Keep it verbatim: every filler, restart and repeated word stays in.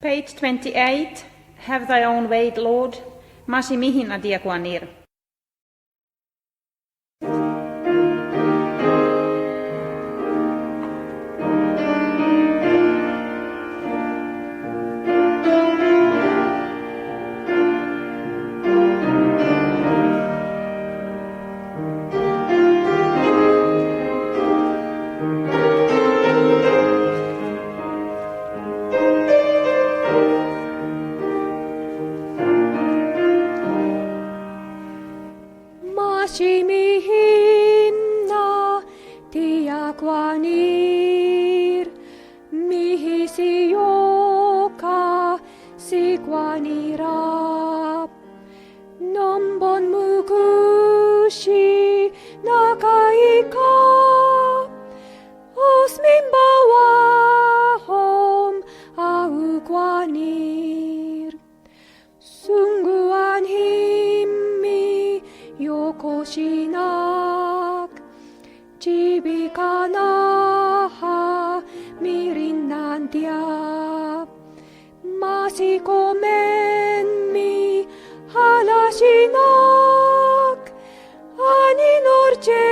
Page twenty-eight, Have Thy Own Way, Lord, Masi Mihin Adia Kwanir. Masi mihin na tiakwanir, mihi sioka sikwanirap. Nombon mukushi na kaikap, osmim bawa hom au kwanir. Sungguan himi yokoshinak, jibikanaha mirin nantiap. Masi komen mi halashinak, ani norje